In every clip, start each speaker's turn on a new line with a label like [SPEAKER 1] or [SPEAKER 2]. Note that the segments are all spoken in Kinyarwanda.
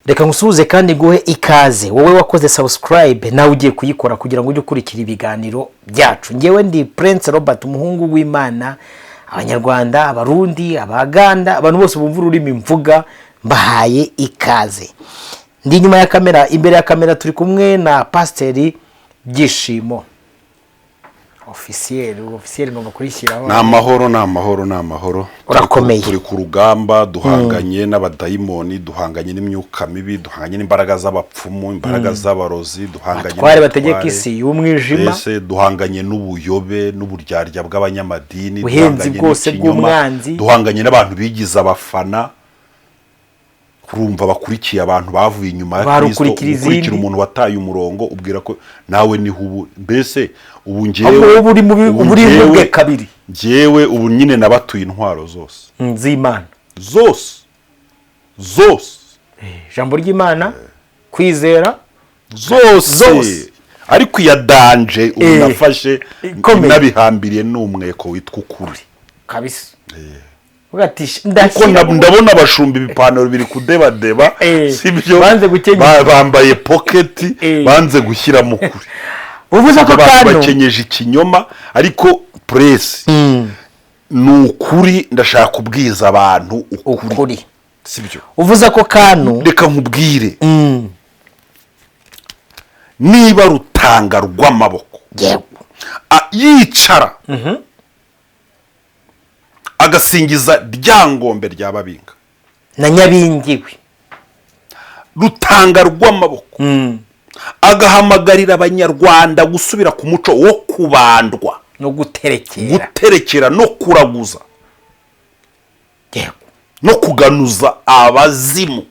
[SPEAKER 1] Reka ngusuhuze kandi guhe ikaze, wowe wakoze subscribe, nawe ugiye kuyikora kugira ngo ujye ukurikira ibiganiro byacu. Ngewe ndi Prince Robert, umuhungu w'Imana. Abanyarwanda, Abarundi, Abaganda, abantu bose bumva ururimi mvuga, mbahaye ikaze. Ndi inyuma ya kamera, imbere ya kamera turi kumwe na Pasiteri Byishimo Officiel. Officiel ngomba kurishyiraho.
[SPEAKER 2] Ni amahoro, ni amahoro, ni amahoro.
[SPEAKER 1] Urakomeye.
[SPEAKER 2] Turi ku rugamba, duhanganye n'abadayimoni, duhanganye n'imyuka mibi, duhanganye n'imbaraga z'abapfumu, imbaraga z'abarozi, duhanganye
[SPEAKER 1] abatware bategeka
[SPEAKER 2] n'abatware.
[SPEAKER 1] isi y'umwijima.
[SPEAKER 2] Mbese duhanganye n'ubuyobe n'uburyarya bw'abanyamadini.
[SPEAKER 1] Ubuhenzi
[SPEAKER 2] Duhanganye
[SPEAKER 1] bwose
[SPEAKER 2] n'ikinyoma,
[SPEAKER 1] bw'umwanzi.
[SPEAKER 2] Duhanganye n'abantu bigize abafana, kurumva bakurikiye abantu bavuye inyuma ya Kristo.
[SPEAKER 1] Barukurikira izindi.
[SPEAKER 2] Ukurikira umuntu wataye umurongo, ubwira ko nawe niho ubu, mbese ubu ngewe
[SPEAKER 1] Ahubwo wowe uri mubi,
[SPEAKER 2] ubu
[SPEAKER 1] uba uri bwe kabiri.
[SPEAKER 2] Njyewe ubu nyine nabatuye intwaro zose
[SPEAKER 1] z'Imana.
[SPEAKER 2] Zose zose.
[SPEAKER 1] Ijambo ry'Imana, kwizera.
[SPEAKER 2] Zose.
[SPEAKER 1] Zose.
[SPEAKER 2] Ariko iya danger ubu nafashe
[SPEAKER 1] ikomeye.
[SPEAKER 2] nabihambiriye n'umweko witwa ukuri.
[SPEAKER 1] Kabisa. Uvuga ati
[SPEAKER 2] Kuko
[SPEAKER 1] ndashyira
[SPEAKER 2] ndabona abashumba ibipantaro biri kudebadeba, sibyo?
[SPEAKER 1] Banze gukenyera.
[SPEAKER 2] Bambaye pocket, banze gushyiramo ukuri.
[SPEAKER 1] Uvuze ako
[SPEAKER 2] Abantu
[SPEAKER 1] kantu.
[SPEAKER 2] bakenyeje ikinyoma, ariko puresi ni ukuri. Ndashaka kubwiza abantu ukuri.
[SPEAKER 1] Ukuri.
[SPEAKER 2] Sibyo?
[SPEAKER 1] Uvuze ako kantu.
[SPEAKER 2] Reka nkubwire, niba Rutanga rw'amaboko yicara agasingiza Ryangombe rya Babinga
[SPEAKER 1] na Nyabingiwe,
[SPEAKER 2] Rutanga rw'amaboko agahamagarira Abanyarwanda gusubira ku muco wo kubandwa
[SPEAKER 1] no guterekera,
[SPEAKER 2] guterekera no kuraguza no kuganuza abazimu,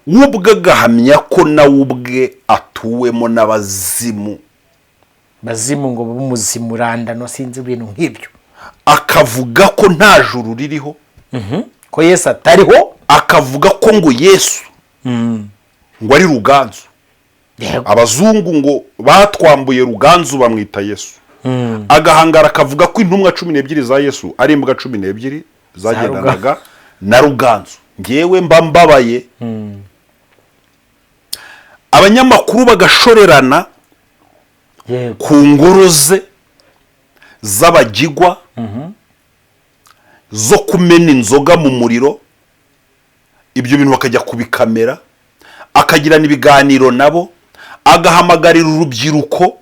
[SPEAKER 2] we ubwe agahamya ko nawe ubwe atuwemo n'abazimu,
[SPEAKER 1] bazimu ngo b'umuzimurandano, sinzi, ibintu nk'ibyo,
[SPEAKER 2] akavuga ko nta juru ririho,
[SPEAKER 1] ko Yesu atariho,
[SPEAKER 2] akavuga ko ngo Yesu ngo ari Ruganzu, abazungu ngo batwambuye Ruganzu bamwita Yesu, agahangara akavuga ko intumwa 12 za Yesu ari imbwa 12 zagendanaga na Ruganzu, ngewe mba mbabaye. Abanyamakuru bagashorerana ku ngoro ze z'abagigwa zo kumena inzoga mu muriro, ibyo bintu bakajya kubikamera, akagirana ibiganiro nabo, agahamagarira urubyiruko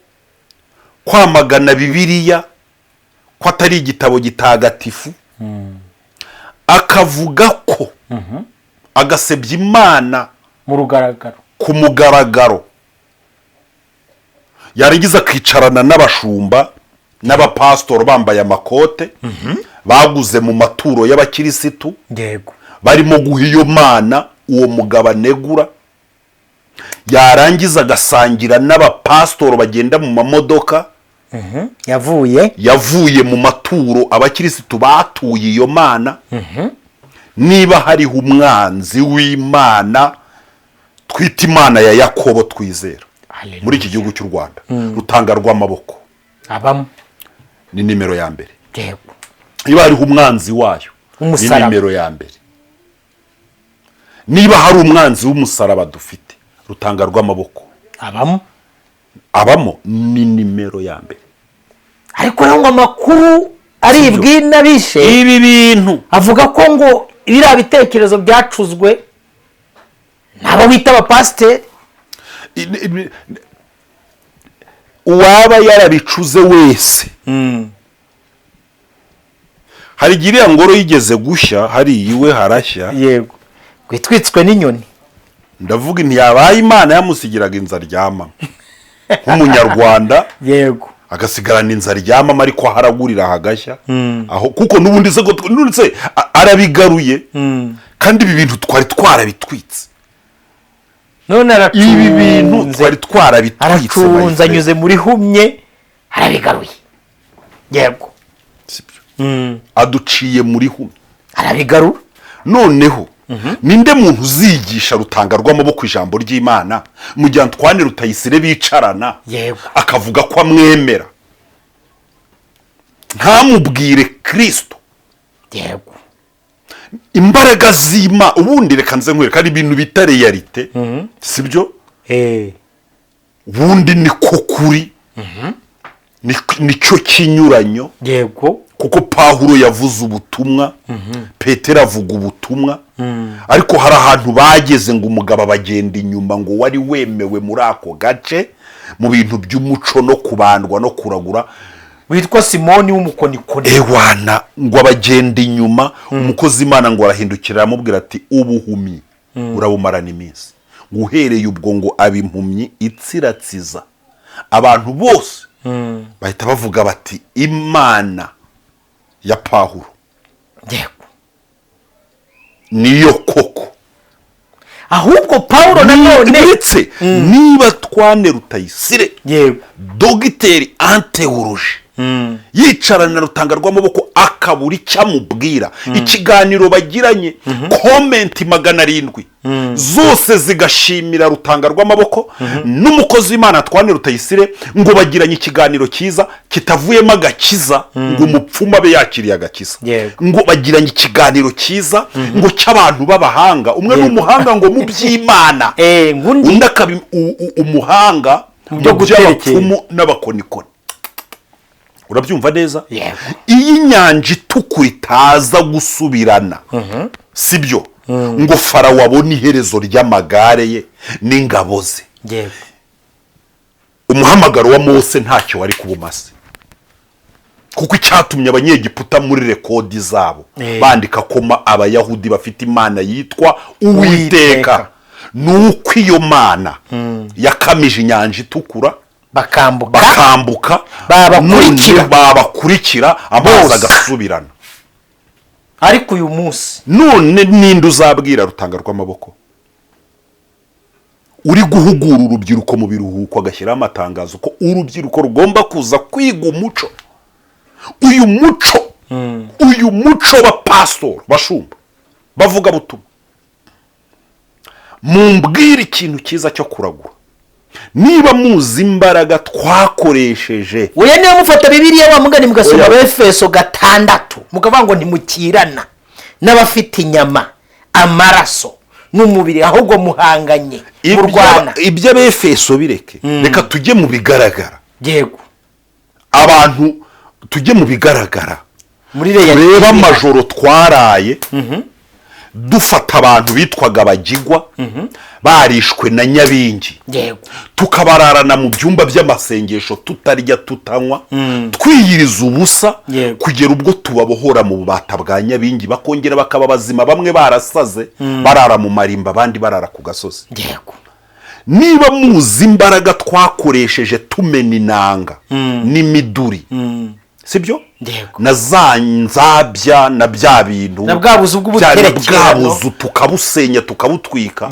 [SPEAKER 2] kwamagana Bibiliya ko atari igitabo gitagatifu, akavuga ko agasebya Imana
[SPEAKER 1] mu rugaragaro,
[SPEAKER 2] ku mugaragaro, yarangiza akicarana n'abashumba n'abapasitori bambaye amakote baguze mu maturo y'abakirisitu, barimo guha iyo mana uwo mugabo anegura, yarangiza agasangira n'abapasitori bagenda mu mamodoka
[SPEAKER 1] yavuye
[SPEAKER 2] yavuye mu maturo abakirisitu batuye iyo mana. Niba hariho umwanzi w'Imana twita Imana ya Yakobo twizera
[SPEAKER 1] Hallelujah.
[SPEAKER 2] muri iki gihugu cy'u Rwanda, Rutanga rw'amaboko
[SPEAKER 1] abamo
[SPEAKER 2] ni nimero ya mbere. Niba hariho umwanzi wayo, ni
[SPEAKER 1] Umusaraba.
[SPEAKER 2] nimero ya mbere. Niba hari umwanzi w'umusaraba dufite, Rutanga rw'amaboko
[SPEAKER 1] abamo.
[SPEAKER 2] Abamo, ni nimero ya mbere.
[SPEAKER 1] Ariko rero ngo amakuru ari ibwina bishe
[SPEAKER 2] Ibi bintu
[SPEAKER 1] avuga ko ngo biriya bitekerezo byacuzwe n'abo bita abapasiteri.
[SPEAKER 2] Uwaba yarabicuze wese, hari igihe iriya ngoro yigeze gushya, hariya iwe harashya.
[SPEAKER 1] Yego, witwitswe n'inyoni.
[SPEAKER 2] Ndavuga ntiyabaye Imana yamusigiraga inzu aryamamo nk'Umunyarwanda, agasigarana inzu aryamamo, ariko haragurira hagashya aho, kuko n'ubundi se n'ubundi se arabigaruye, kandi ibi bintu twari twarabitwitse.
[SPEAKER 1] None
[SPEAKER 2] Ibi bintu
[SPEAKER 1] aracunze.
[SPEAKER 2] twari twarabitwitse, my
[SPEAKER 1] Aracunze.
[SPEAKER 2] friend.
[SPEAKER 1] Anyuze muri humye, arabigaruye, yego.
[SPEAKER 2] Sibyo? Aduciye muri humye.
[SPEAKER 1] Arabigarura.
[SPEAKER 2] Noneho ninde muntu uzigisha Rutanga rw'amaboko ijambo ry'Imana mu gihe Antoine Rutayisire bicarana, akavuga ko amwemera, ntamubwire Kirisito? Imbaraga z'Imana ubundi, reka nze nkwereke, hari ibintu bita réalité, sibyo? Ubundi niko kuri, nicyo kinyuranyo. Kuko Pawulo yavuze ubutumwa, Petero avuga ubutumwa, ariko hari ahantu bageze ngo umugabo abagenda inyuma, ngo wari wemewe muri ako gace mu bintu by'umuco no kubandwa no kuragura,
[SPEAKER 1] witwa Simoni w'umukonikoni.
[SPEAKER 2] Ewana, ngo abagenda inyuma. Umukozi Imana ngo arahindukira, aramubwira ati: "Ubuhumyi urabumarana iminsi." Ngo uhereye ubwo ngo aba impumyi itsiratsiza. Abantu bose bahita bavuga bati: "Imana ya Pawulo niyo koko."
[SPEAKER 1] Ahubwo Pawulo nanone
[SPEAKER 2] Ndetse niba Twane Rutayisire, dogiteri en théologie, yicarana na Rutanga rw'Amaboko akabura icyo amubwira, ikiganiro bagiranye, comments 700 zose zigashimira Rutanga rw'Amaboko n'umukozi w'Imana Twane Rutayisire, ngo bagiranye ikiganiro cyiza kitavuyemo agakiza, ngo umupfumu abe yakiriye agakiza, ngo bagiranye ikiganiro cyiza, ngo cy'abantu b'abahanga, umwe ni umuhanga ngo mu by'Imana,
[SPEAKER 1] ngundi
[SPEAKER 2] undi akaba umuhanga
[SPEAKER 1] mu byo
[SPEAKER 2] mu
[SPEAKER 1] guterekera.
[SPEAKER 2] by'abapfumu n'abakonikoni. Urabyumva neza?
[SPEAKER 1] Yego.
[SPEAKER 2] Iyo Inyanja Itukura itaza gusubirana, sibyo, ngo Farawo abone iherezo ry'amagare ye n'ingabo ze, umuhamagaro wa Mose ntacyo wari kuba umaze, kuko icyatumye Abanyegiputa muri record zabo bandika ko Abayahudi bafite Imana yitwa Uwiteka,
[SPEAKER 1] Uwiteka.
[SPEAKER 2] ni uko iyo Mana yakamije Inyanja Itukura,
[SPEAKER 1] bakambuka,
[SPEAKER 2] bakambuka,
[SPEAKER 1] babakurikira.
[SPEAKER 2] none babakurikira, amazi
[SPEAKER 1] Bose.
[SPEAKER 2] agasubirana.
[SPEAKER 1] Ariko uyu munsi,
[SPEAKER 2] None ninde uzabwira Rutanga rw'Amaboko uri guhugura urubyiruko mu biruhuko, agashyiraho amatangazo ko urubyiruko rugomba kuza kwiga umuco, uyu muco wa pasitori, bashumba, bavuga butumwa? Mumbwire ikintu cyiza cyo kuragura niba muzi imbaraga twakoresheje.
[SPEAKER 1] Oya, niba mufata Bibiliya wa mugani, mugasoma
[SPEAKER 2] Oya.
[SPEAKER 1] Abefeso 6, mukavuga ngo ntimukirana n'abafite inyama, amaraso n'umubiri, ahubwo muhanganye, murwana.
[SPEAKER 2] Iby'Abefeso bireke, reka tujye mu bigaragara. Abantu, tujye mu bigaragara.
[SPEAKER 1] Muri reya.
[SPEAKER 2] Turebe amajoro twaraye dufata abantu bitwaga abagigwa, barishwe na nyabingi, tukabararana mu byumba by'amasengesho, tutarya, tutanywa, twiyiriza ubusa, kugera ubwo tubabohora mu bubata bwa nyabingi, bakongera bakaba bazima, bamwe barasaze barara mu marimba, abandi barara ku gasozi. Niba muzi imbaraga twakoresheje tumena inanga n'imiduri, sibyo, na za nzabya na bya bintu,
[SPEAKER 1] Na bwa buzu bw'ubuterekerano.
[SPEAKER 2] Bwa buzu tukabusenya, tukabutwika,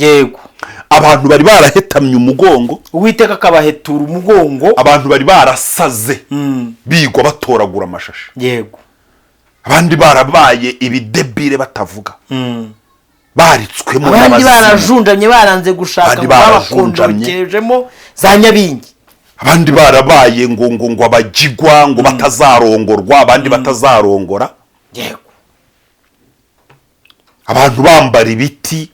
[SPEAKER 2] abantu bari barahetamye umugongo,
[SPEAKER 1] Uwiteka akabahetura umugongo.
[SPEAKER 2] Abantu bari barasaze bigwa batoragura amashashi, abandi barabaye ibidebire batavuga, baritswemo
[SPEAKER 1] Abandi
[SPEAKER 2] n'abazimu.
[SPEAKER 1] barajunjamye, baranze gushaka,
[SPEAKER 2] Abandi
[SPEAKER 1] ngo
[SPEAKER 2] barajunjamye.
[SPEAKER 1] babakondokejemo za nyabingi.
[SPEAKER 2] Abandi barabaye ngo abagigwa, ngo batazarongorwa, abandi batazarongora, abantu bambara ibiti,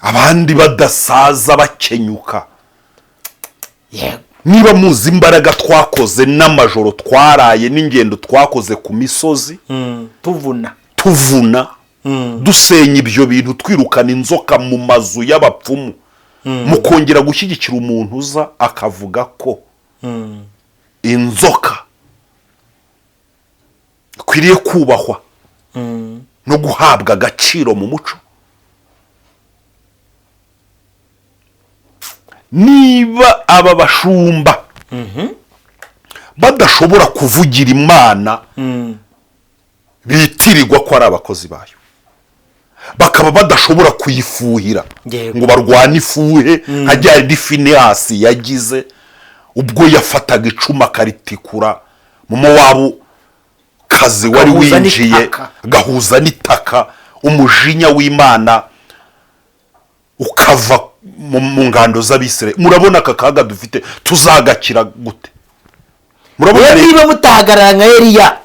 [SPEAKER 2] abandi badasaza, bakenyuka. Niba muzi imbaraga twakoze n'amajoro twaraye n'ingendo twakoze ku misozi,
[SPEAKER 1] tuvuna,
[SPEAKER 2] tuvuna, dusenya ibyo bintu, twirukana inzoka mu mazu y'abapfumu, mukongera gushyigikira umuntu uza akavuga ko inzoka ikwiriye kubahwa no guhabwa agaciro mu muco. Niba aba bashumba badashobora kuvugira Imana bitirirwa ko ari abakozi bayo, bakaba badashobora kuyifuhira ngo barwane ifuhe nka rya rindi Finehasi yagize ubwo yafataga icumu akaritikura mu Mowabu kazi wari
[SPEAKER 1] Gahuza
[SPEAKER 2] winjiye,
[SPEAKER 1] n'itaka.
[SPEAKER 2] Gahuza n'itaka, umujinya w'Imana ukava mu ngando z'Abisirayeli. Murabona aka kaga dufite tuzagakira gute? Murabona
[SPEAKER 1] Rero
[SPEAKER 2] rero
[SPEAKER 1] niba mutahagarara nka Eliya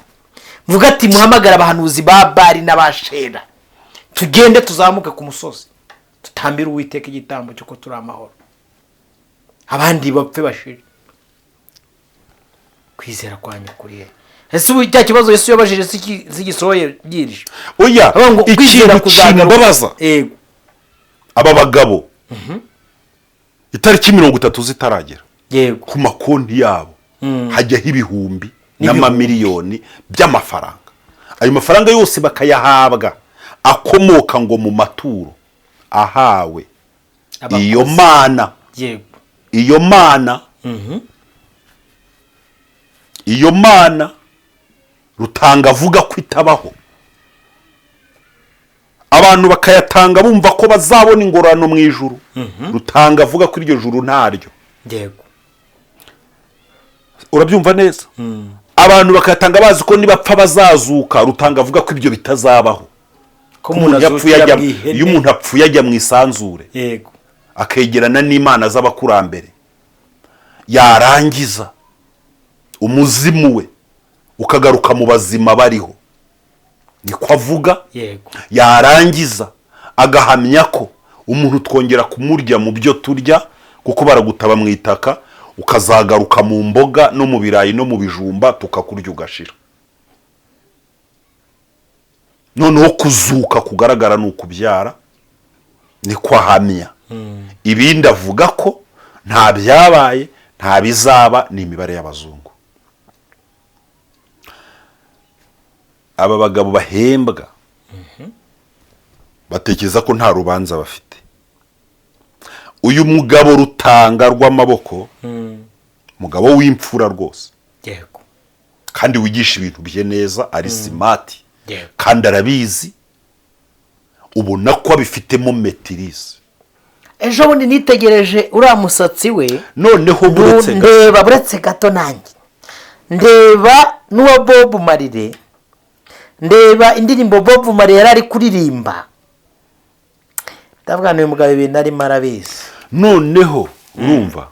[SPEAKER 1] Vuga ati muhamagare abahanuzi ba Bali n'abashera, tugende tuzamuke ku musozi, tutambire Uwiteka igitambo cy'uko turi amahoro, abandi bapfe bashire. Kwizera kwanyu kuri he? Ese ubu cya kibazo Yesu yabajije si gisohoye byirije?
[SPEAKER 2] Oya.
[SPEAKER 1] Avuga ngo kwizera
[SPEAKER 2] Ikintu
[SPEAKER 1] kuzagaruka.
[SPEAKER 2] kimbabaza,
[SPEAKER 1] Yego.
[SPEAKER 2] aba bagabo itariki 30 zitaragera, ku makonti yabo hajyaho ibihumbi n'amamiliyoni by'amafaranga. Ayo mafaranga yose bakayahabwa akomoka ngo mu maturo ahawe iyo
[SPEAKER 1] Abakozi.
[SPEAKER 2] mana. Iyo mana, iyo mana Rutanga avuga ko itabaho, abantu bakayatanga bumva ko bazabona ingororano mu ijuru. Rutanga avuga ko iryo juru ntaryo. Urabyumva neza? Abantu bakayatanga bazi ko nibapfa bazazuka. Rutanga avuga ko ibyo bitazabaho.
[SPEAKER 1] Ko
[SPEAKER 2] Ko umuntu yapfuye
[SPEAKER 1] azukira
[SPEAKER 2] ajya
[SPEAKER 1] mu ihene.
[SPEAKER 2] Iyo umuntu apfuye ajya mu isanzure, akegerana n'imana z'abakurambere, yarangiza umuzimu we ukagaruka mu bazima bariho, niko avuga. Yarangiza agahamya ko umuntu twongera kumurya mu byo turya, kuko baragutaba mu itaka ukazagaruka mu mboga no mu birayi no mu bijumba, tukakurya ugashira. Noneho kuzuka kugaragara ni ukubyara, niko ahamya. Ibindi avuga ko nta byabaye, nta bizaba, ni imibare y'abazungu. Aba bagabo bahembwa batekereza ko nta rubanza bafite. Uyu mugabo Rutanga rw'amaboko, mugabo w'imfura rwose, kandi wigisha ibintu bye neza, ari smart, kandi arabizi, ubona ko abifitemo maîtrise.
[SPEAKER 1] Ejo bundi nitegereje uriya musatsi we.
[SPEAKER 2] Noneho buretse gato.
[SPEAKER 1] Ndeba, buretse gato, nanjye ndeba n'uwa Bob Marley, ndeba indirimbo Bob Marley yari ari kuririmba, ndavuga ngo uyu mugabo ibintu arimo arabizi.
[SPEAKER 2] Noneho urumva,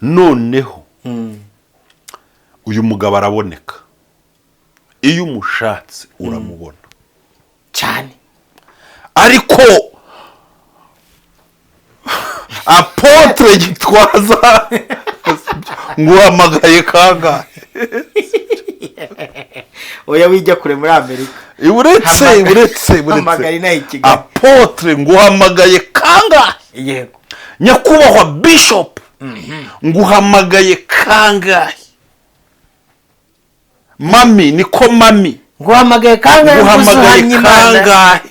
[SPEAKER 2] noneho uyu mugabo araboneka, iyo umushatse uramubona.
[SPEAKER 1] Cyane.
[SPEAKER 2] Ariko apôtre Gitwaza, nguhamagaye kangahe?
[SPEAKER 1] Oya, wijya kure muri Amerika.
[SPEAKER 2] Uretse uretse
[SPEAKER 1] Hamagara
[SPEAKER 2] uretse
[SPEAKER 1] inaha i Kigali.
[SPEAKER 2] Apôtre, nguhamagaye kangahe? Nyakubahwa bishop, nguhamagaye kangahe? Mami, niko mami.
[SPEAKER 1] Nguhamagaye kangahe ngo uze
[SPEAKER 2] Nguhamagaye
[SPEAKER 1] uhamye Imana?
[SPEAKER 2] kangahe?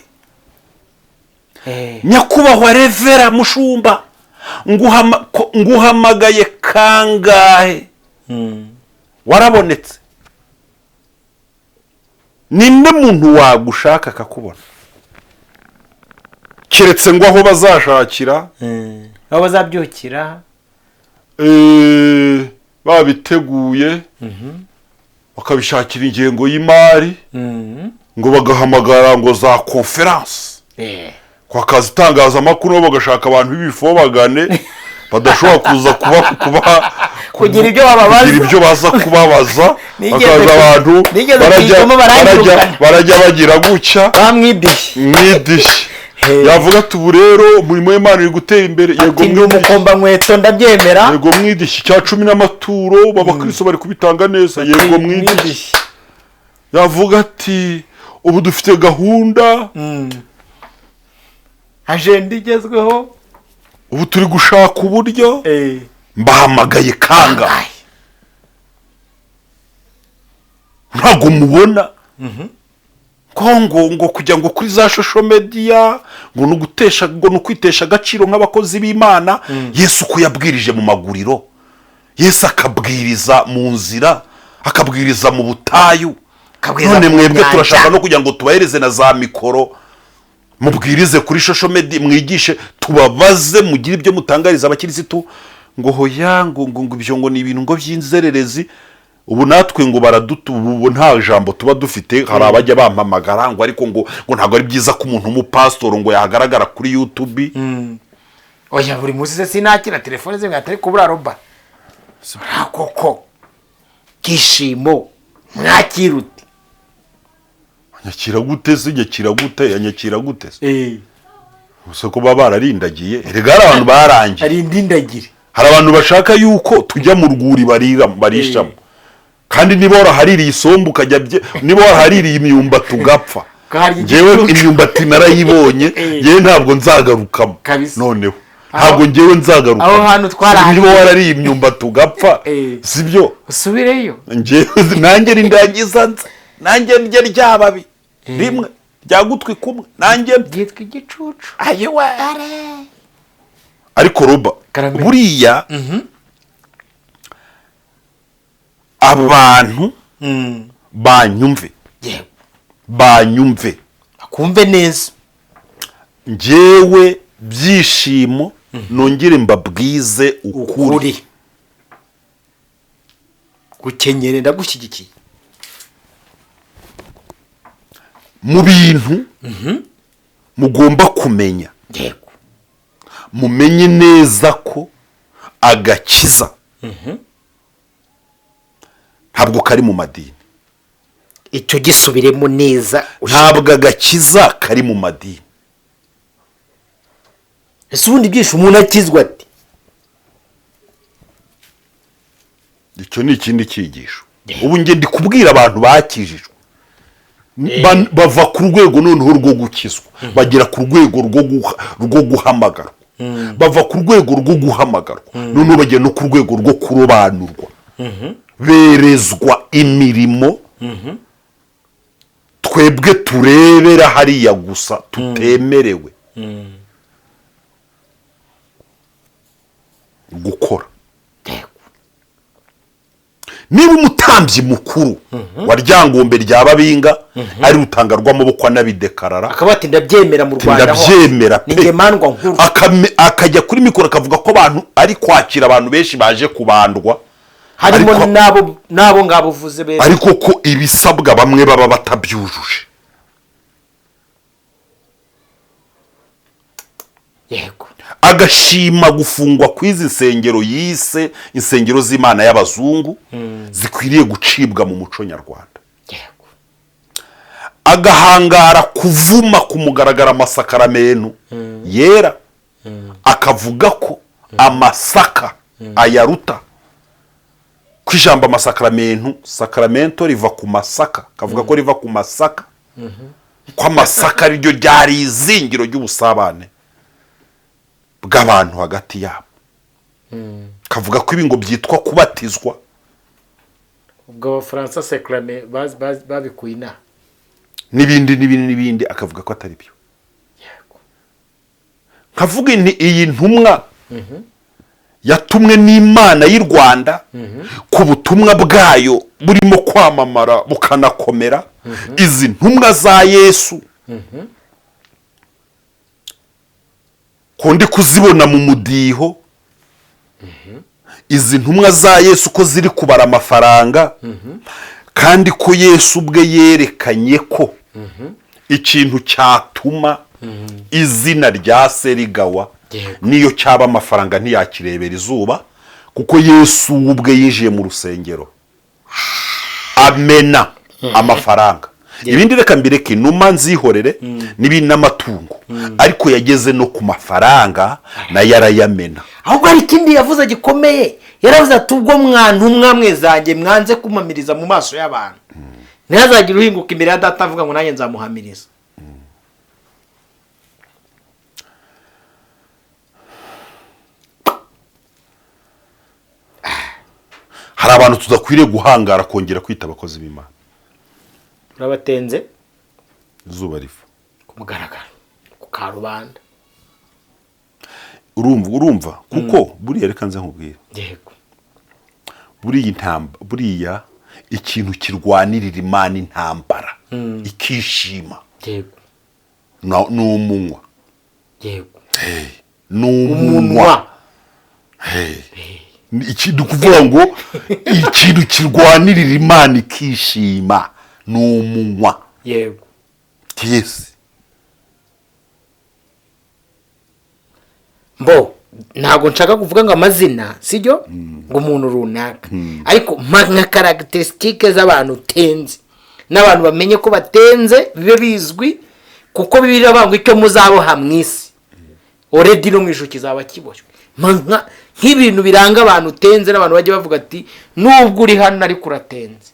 [SPEAKER 2] Nyakubahwa reverend, mushumba, nguhamagaye kangahe? Warabonetse? Ninde muntu wagushaka akakubona, keretse ngo aho bazashakira
[SPEAKER 1] Aho bazabyukira.
[SPEAKER 2] Babiteguye, bakabishakira ingengo y'imari, ngo bagahamagara ngo za conférence kwa kazi itangazamakuru, nabo bagashaka abantu b'ibifobagane badashobora kuza kuba
[SPEAKER 1] Kugira ibyo bababaza.
[SPEAKER 2] Kugira ibyo baza kubabaza.
[SPEAKER 1] Nigeze
[SPEAKER 2] Bakaza abantu
[SPEAKER 1] nigeze
[SPEAKER 2] barajya
[SPEAKER 1] kuyivamo
[SPEAKER 2] barajya
[SPEAKER 1] baranyirukana.
[SPEAKER 2] Barajya bagira gutya
[SPEAKER 1] Bamwidishye.
[SPEAKER 2] Mwidishye.
[SPEAKER 1] He.
[SPEAKER 2] Yavuga ati ubu rero umurimo w'Imana uri gutera imbere, yego.
[SPEAKER 1] Ati ndi
[SPEAKER 2] Mwidishye.
[SPEAKER 1] umukombankweto, ndabyemera.
[SPEAKER 2] Yego, mwidishye. Icya cumi n'amaturo b'abakristo bari kubitanga neza, yego, mwidishye. Yavuga ati ubu dufite gahunda,
[SPEAKER 1] Agenda igezweho.
[SPEAKER 2] Ubu turi gushaka uburyo. Mbahamagaye kangahe? Ntabwo mubona ko ngo kujya ngo kuri za social media ngo ni ugutesha, ngo ni ukwitesha agaciro nk'abakozi b'Imana. Yesu ko yabwirije mu maguriro, Yesu akabwiriza mu nzira, akabwiriza mu butayu,
[SPEAKER 1] Akabwiriza
[SPEAKER 2] none
[SPEAKER 1] ku
[SPEAKER 2] mwebwe
[SPEAKER 1] nyanja.
[SPEAKER 2] turashaka no kugira ngo tubahereze na za mikoro, mubwirize kuri social media, mwigishe, tubabaze, mugire ibyo mutangariza abakirisitu, ngo hoya, ngo ibyo ngo ni ibintu ngo by'inzererezi. Ubu natwe ngo baradutu, ubu nta jambo tuba dufite. Hari abajya bampamagara ngo ariko ngo ntabwo ari byiza ko umuntu w'umupasitoro ngo yahagaragara kuri YouTube.
[SPEAKER 1] Oya, buri munsi se sinakira telefone ze ngo atari kubura roba nta koko kishimo mwakirute.
[SPEAKER 2] Anyakira gute se? Nyakira gute? Anyakira gute se? Gusa ko baba bararindagiye, erega hari abantu barangiye.
[SPEAKER 1] Hari indindagire.
[SPEAKER 2] Hari abantu bashaka yuko tujya mu rwuri barira barishamo, kandi niba warahaririye isombe ukajya, niba warahaririye imyumbati ugapfa.
[SPEAKER 1] Ukaharya
[SPEAKER 2] Njyewe
[SPEAKER 1] igicucu.
[SPEAKER 2] imyumbati narayibonye. Njyewe ntabwo nzagarukamo.
[SPEAKER 1] Kabisa.
[SPEAKER 2] Noneho ntabwo njyewe nzagarukamo.
[SPEAKER 1] Aho hantu twarahariye.
[SPEAKER 2] Niba warariye imyumbati ugapfa, sibyo?
[SPEAKER 1] Usubireyo.
[SPEAKER 2] Njyewe nanjye nindangiza nze nanjye ndye ryababi rimwe rya gutwi kumwe, nanjye mpfe.
[SPEAKER 1] Byitwa igicucu.
[SPEAKER 2] Ayiwe, ariko roba
[SPEAKER 1] Karame.
[SPEAKER 2] Buriya abantu banyumve.
[SPEAKER 1] Yego.
[SPEAKER 2] Banyumve.
[SPEAKER 1] Akumve neza.
[SPEAKER 2] Njyewe Byishimo nongere mbabwize ukuri.
[SPEAKER 1] Ukuri gukenyere, ndagushyigikiye.
[SPEAKER 2] Mu bintu mugomba kumenya, mumenye neza ko agakiza ntabwo kari mu madini.
[SPEAKER 1] Icyo gisubiremo neza.
[SPEAKER 2] Ntabwo agakiza kari mu madini.
[SPEAKER 1] Ese ubundi byinshi umuntu akizwa ati?
[SPEAKER 2] Icyo ni ikindi cyigisho. Ubu njye ndi kubwira abantu bakijijwe. Bava ku rwego noneho rwo gukizwa, bagera ku rwego rwo guhamagarwa, bava ku rwego rwo guhamagarwa noneho bagera no ku rwego rwo kurobanurwa, berezwa imirimo twebwe turebera hariya gusa tutemerewe gukora. Niba umutambyi mukuru wa Ryangombe rya Babinga ari rutanga rw'amaboko anabidekarara,
[SPEAKER 1] akaba ati: "Ndabyemera mu Rwanda hose."
[SPEAKER 2] "Ndabyemera
[SPEAKER 1] Ni
[SPEAKER 2] pe."
[SPEAKER 1] njye mandwa nkuru.
[SPEAKER 2] Akajya kuri mikoro akavuga ko abantu ari kwakira abantu benshi baje kubandwa,
[SPEAKER 1] harimo n'abo ngabo uvuze beza,
[SPEAKER 2] ariko ko ibisabwa bamwe baba batabyujuje. Agashima gufungwa kw'izi nsengero yise insengero z'Imana y'abazungu zikwiriye gucibwa mu muco nyarwanda, agahangara kuvuma ku mugaragaro amasakaramentu yera, akavuga ko amasaka ayaruta, ko ijambo amasakaramentu, sakaramento riva ku masaka, akavuga ko riva ku masaka, ko amasaka ariryo ryari izingiro ry'ubusabane bw'abantu hagati yabo, kavuga ko ibi ngo byitwa kubatizwa.
[SPEAKER 1] Ubwo Abafaransa sacrament babikuye inaha.
[SPEAKER 2] N'ibindi n'ibindi n'ibindi, akavuga ko atari byo. Nkavuga nti iyi ntumwa yatumwe n'Imana y'u Rwanda ku butumwa bwayo burimo kwamamara bukanakomera, izi ntumwa za Yesu ko ndi kuzibona mu mudiho, izi ntumwa za Yesu ko ziri kubara amafaranga, kandi ko Yesu ubwe yerekanye ko ikintu cyatuma izina rya se rigawa niyo cyaba amafaranga ntiyakirebera izuba, kuko Yesu ubwe yinjiye mu rusengero amena amafaranga. Ibindi reka mbireke, inuma nzihorere n'ibindi n'amatungo, ariko yageze no ku mafaranga nayo arayamena.
[SPEAKER 1] Ahubwo hari ikindi yavuze gikomeye. Yaravuze ati: "Ubwo mwantumwa mwe zanjye mwanze kumamiriza mu maso y'abantu, ntihazagire uhinguka imbere ya Data avuga ngo nanjye nzamuhamiriza."
[SPEAKER 2] Hari abantu tudakwiriye guhangara kongera kwita abakozi b'Imana.
[SPEAKER 1] Urabatenze.
[SPEAKER 2] Izuba riva.
[SPEAKER 1] Ku mugaragaro, ku karubanda.
[SPEAKER 2] Urumva kuko buriya, reka nze nkubwire, buriya buriya ikintu kirwanirira Imana intambara ikishima ni umunwa. Ni umunwa.
[SPEAKER 1] Umunwa.
[SPEAKER 2] Ni ukuvuga ngo ikintu kirwanirira Imana ikishima ni umunwa. Yes.
[SPEAKER 1] Mbo ntabwo nshaka kuvuga ngo amazina, sibyo, ngo umuntu runaka, ariko mpa nka caractéristiques z'abantu utenze. N'abantu bamenye ko batenze, bibe bizwi, kuko Bibiliya iravuga ngo icyo muzaboha mu isi already no mu ijuru kizaba kiboshywe. Nk'ibintu biranga abantu utenze, n'abantu bajya bavuga ati nubwo uri hano ariko uratenze.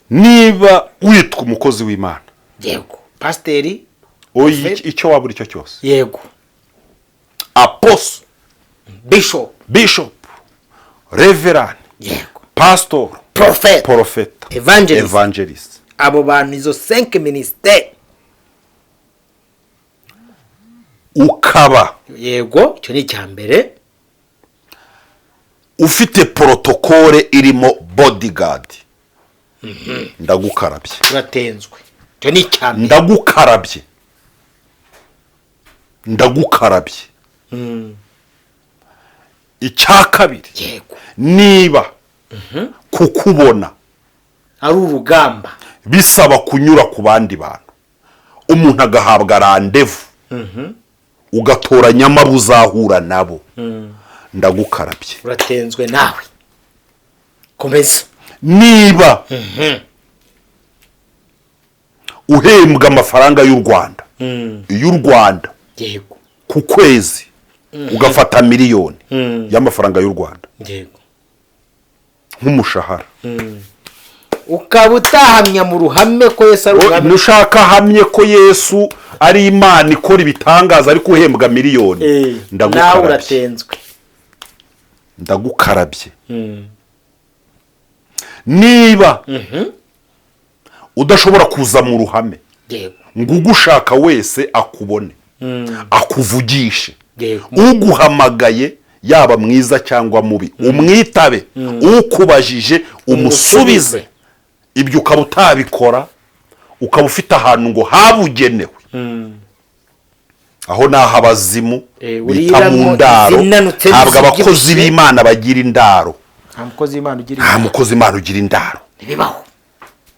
[SPEAKER 2] Niba witwa umukozi w'Imana,
[SPEAKER 1] Yego, pasiteri.
[SPEAKER 2] Oya, icyo waba uri cyo cyose, apostle,
[SPEAKER 1] bishop,
[SPEAKER 2] bishop, reverend, pastor,
[SPEAKER 1] prophet,
[SPEAKER 2] porofeta,
[SPEAKER 1] evangelist.
[SPEAKER 2] Evangelist.
[SPEAKER 1] Abo bantu, izo cinq ministères.
[SPEAKER 2] Ukaba
[SPEAKER 1] Yego, icyo ni icya mbere.
[SPEAKER 2] ufite protocole irimo bodyguard, ndagukarabye.
[SPEAKER 1] Uratenzwe, icyo ni icya mbere.
[SPEAKER 2] Ndagukarabye, ndagukarabye. Icya kabiri, niba kukubona
[SPEAKER 1] ari urugamba,
[SPEAKER 2] bisaba kunyura ku bandi bantu, umuntu agahabwa rendez-vous, ugatoranyamo abo uzahura nabo, ndagukarabye.
[SPEAKER 1] Uratenzwe nawe, komeza.
[SPEAKER 2] Niba uhembwa amafaranga y'u Rwanda, y'u Rwanda, ku kwezi ugafata 1 miliyoni y'amafaranga y'u Rwanda nk'umushahara,
[SPEAKER 1] ukaba utahamya mu ruhame ko Yesu ari umwami,
[SPEAKER 2] Nushaka ahamye ko Yesu ari Imana ikora ibitangaza, ariko uhembwa 1 miliyoni,
[SPEAKER 1] Nawe
[SPEAKER 2] ndagukarabye.
[SPEAKER 1] uratenzwe.
[SPEAKER 2] Ndagukarabye. Niba udashobora kuza mu ruhame ngo ugushaka wese akubone, akuvugishe, uguhamagaye yaba mwiza cyangwa mubi umwitabe, ukubajije umusubize, ibyo ukaba utabikora, ukaba ufite ahantu ngo habugenewe, aho ni aho abazimu bita mu
[SPEAKER 1] uriramo
[SPEAKER 2] ndaro.
[SPEAKER 1] izinanutse
[SPEAKER 2] Ntabwo abakozi
[SPEAKER 1] n'izibyibushye.
[SPEAKER 2] b'Imana bagira indaro.
[SPEAKER 1] Nta mukozi w'Imana ugira
[SPEAKER 2] Nta mukozi w'Imana ugira indaro.
[SPEAKER 1] Ntibibaho.